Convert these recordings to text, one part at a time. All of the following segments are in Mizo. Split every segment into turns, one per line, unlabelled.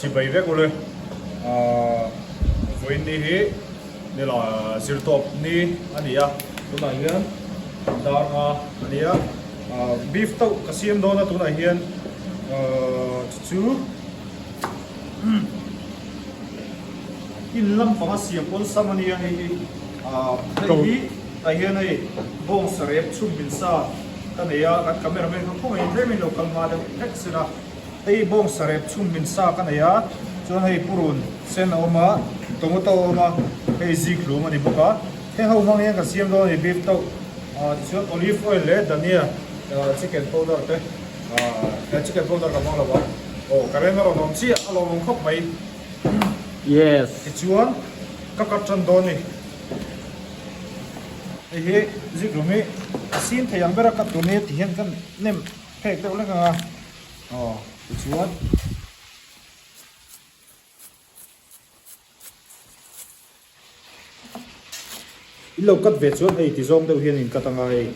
Chibai vek ule. Ahh vawiin ni hi nila zirtawp ni a ni a, tunah hian dar nga a ni a. Ahh beef tauh ka siam dawn a tunah hian ahh chu chu in lampanga siam awlsam a nia hei hi ahh hei hi tah hian hei bawng sarep chhum min sa ka nei a kan camera man kha khawngaih in tlem in lo kal hma deuh hlek se la hei bawng sarep chhum min sa ka nei a chuan hei purun sen a awm a tomato a awm a hei zikhlum a ni bawk a heng ho hmang hian kan siam dawn a ni beef tauh ahh tichuan olive oil leh dania chicken powder te ahh chicken powder ka hmang lo a aw current a rawn awm chiah a lawmawm khawp mai.
Yes.
Tichuan ka cut tan dawn ni. Hei hi zikhlum hi a sin thei ang ber a cut tur nia ti hian ka nem phek deuh lek ang a. Aw tichuan. In lo cut ve chuan hei ti zawng deuh hian in cut anga hei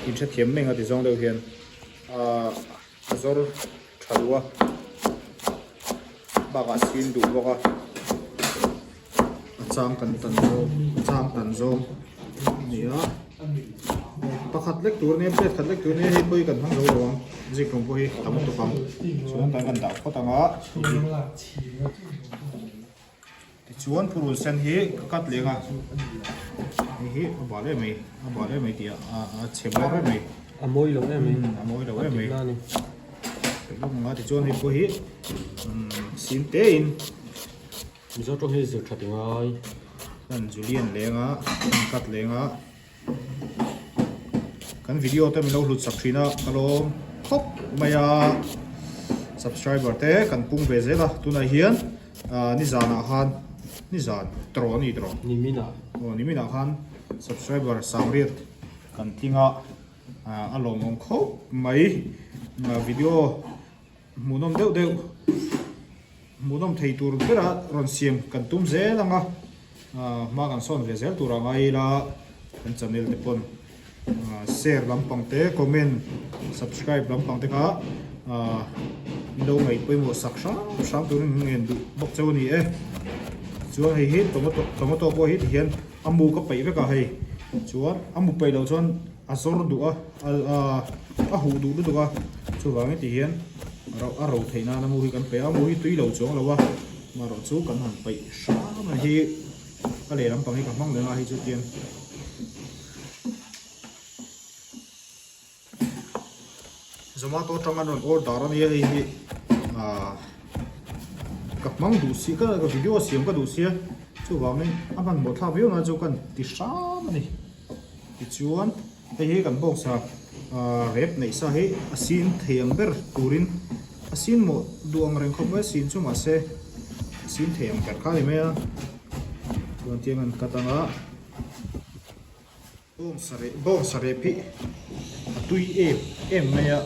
in hrethiam mai ang a ti zawng deuh hian ahh a zawr tha duh a bakah sin duh bawk a a chang kan tan zawng a chang tan zawng a ni a pakhat lek tur ania plate khat lek tur ania hei pawh hi kan hmang zo lo ang zikhlum pawh hi tam lutuk ang chuan kan han dah phawt ang a. Tichuan phurun sen hi ka cut leng a, hei hi a bal em mai, a bal em mai tih a a chhe bawr em mai.
A mawi lo em mai.
A mawi lo em mai. Peih lawk ang a, tichuan hei pawh hi sim te in.
Mizo tawng hi zir that ngai.
Kan Julian leng a, kan cut leng a. Kan video te min lo hlut sak thin a, ka lawm khawp mai a, subscriber te kan pung ve zel a, tunah hian nizanah khan nizan tawh a ni tawh
niminah
aw niminah khan subscriber sangriat kan tling a, a lawmawm khawp mai video hmuhnawm deuh deuh hmuhnawm thei tur bera rawn siam kan tum zel ang a hma kan sawn ve zel tur a ngai ila kan channel te pawn share lampang te comment subscribe lampang te kha min lo ngaih pawimawh sak hram hram turin min ngen duh bawk cheu a ni e chuan hei hi tomato tomato pawh hi tihian a mu ka paih vek a hei chuan a mu paih loh chuan a zawr duh a a huh duh lutuk a chuvangin ti hian a ro theih nan a mu hi kan paih a a mu hi tui lo chuang lo a marawh chu kan han paih hram a hi a lehlam pang hi ka hmang reng a hei chu tian Zomato atang an rawn order a nia hei hi ahh ka hmang duh si ka video siam ka duh sia chuvangin a hmanhmawh thlak viau na chu kan ti hram a ni. Tichuan hei hi kan bawksa rep neih sa hi a sin thei ang ber turin a sin mawh duh ang reng khawp mai a sin chu mahse a sin thei ang ber kha a ni mai a chuan tiang an cut ang a bawngsa rep bawngsa rep hi a tui em em mai a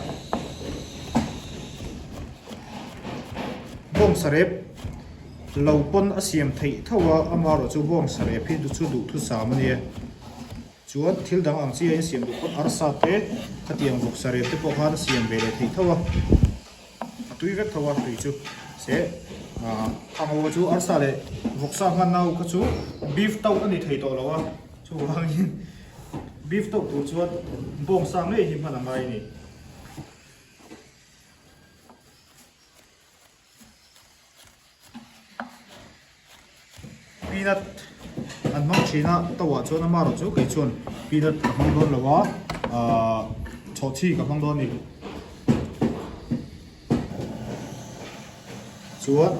bawngsa rep lo pawn a siam theih tho a amaherawh chu bawngsa rep hi chu duhthusam a nia. Chuan thil dang ang chi a insiam duh phawt arsa te khatiang vawksa rep te pawh khan a siam ve leh theih tho a, a tui vek tho a tui chu se ah a ngaw chu arsa leh vawksa hmanna ho kha chu beef tauh a ni thei tawh lo a chuvangin beef tauh tur chuan bawngsa ngei hi hman a ngai a ni. Peanut an hmang thin a tawah chuan amaherawh chu kei chuan peanut ka hmang dawn lo a ahh chhawhchhi ka hmang dawn a ni chuan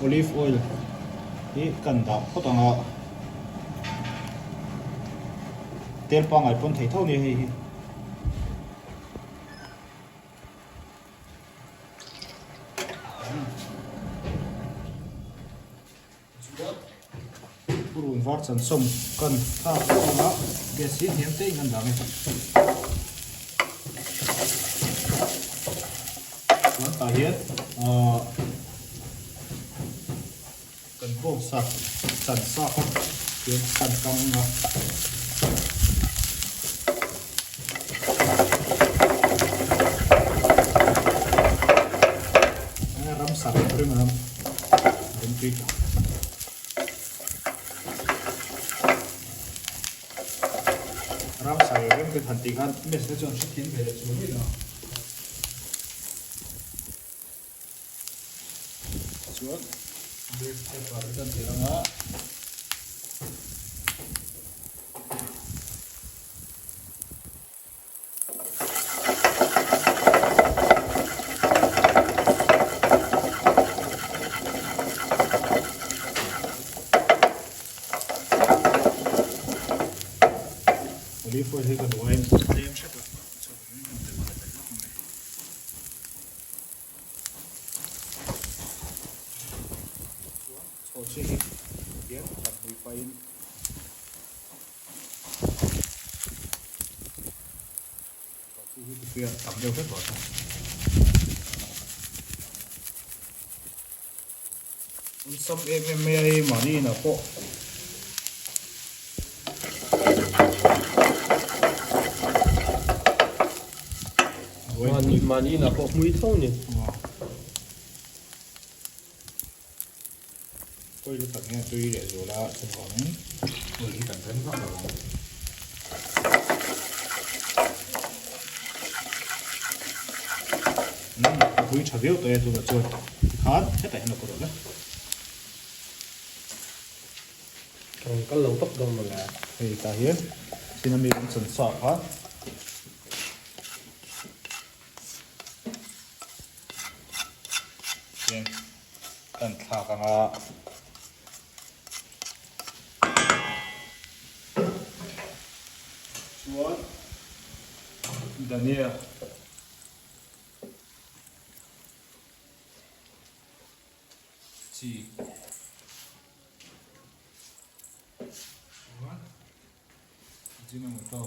olive oil hi kan dah phawt ang a tel pangngai pawn thei tho a ni hei hi. Purun var chansawm kan thlak ang a gas hi hniam te in an dah ang e chuan tah hian ahh Kan bawk sa chan sa kha hian kan kang a. Ramsa rep. hrim a lam rimtui tak. Ramsa leh remte han tih khan mess te chuan hrethiam ve leh chuang mai lo. Chuan black pepper kan ti lang a. Olive oil hi ka duh aiin tlem hret a, chuan kan telh ve leh lawk mai. Chuan chhawhchhi hi hian kan hnui pahin. Chhawhchhi hi tipuia tam deuh hlek rawh se. Awlsam em em mai a hei mahni inah pawh.
Mahni mahni inah pawh hmui tho ni.
Oil tak hian tui leh zual a chuvangin oil hi kan rem vak lo ang. Umm a pui tha viau tawh e tunah chuan tikhan hetah hian a kawr awlh e.
Ka rawn kal lo tawp dawn mawle.
Hei tah hian chin ami kan chan sa kha. Hian kan thlak ang a. Chuan dhania chi chuan ajinomoto.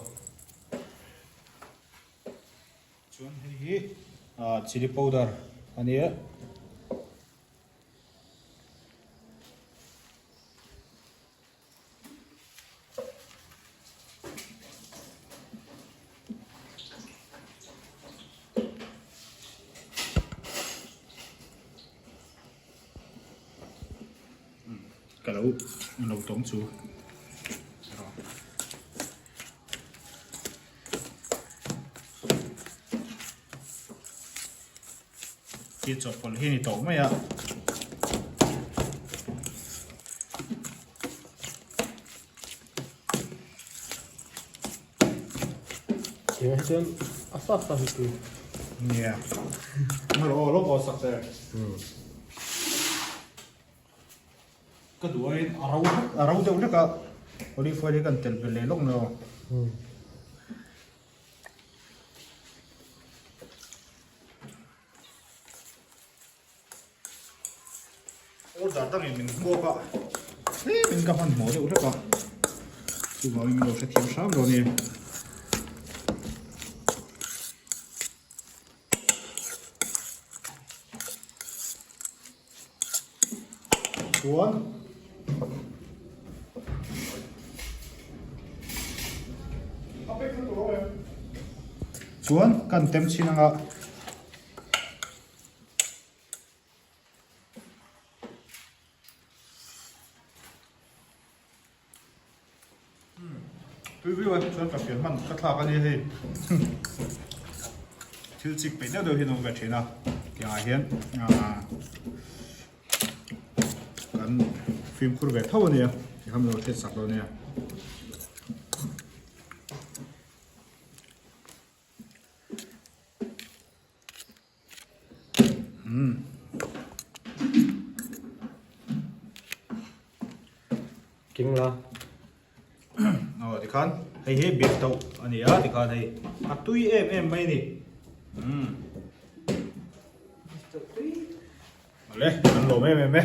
Chuan hei hi chilli powder a nia. Ka lo lo tawng chu. Khi chawhpawlh hi ni tawh mai a.
Tiang hi chuan a sa sa hi chu.
Nia. Ngarawh aw lo aw sak che. Ka duh aiin a ro hlek a ro deuh hlek a olive oil hi kan telh belh leh lawk mai aw. Order dangin min hmuak a tlemin ka hmanhmawh deuh hlek a chuvangin min lo hrethiam hram dawn e. Chuan chuan kan tem chhin anga Tui viau a chuan ka fian hman ka thlak a nia hei thil chik peih deuh deuh hi an awm ve thin a tiangah hian aaa kan fimkhur ve tho a nia tikhan min lo hriat sak lo nia.
King la.
Aw tikhan hei hi beef tauh a ni a tikhan hei a tui em em mai a ni. Umm. Awle kan lawm em em e.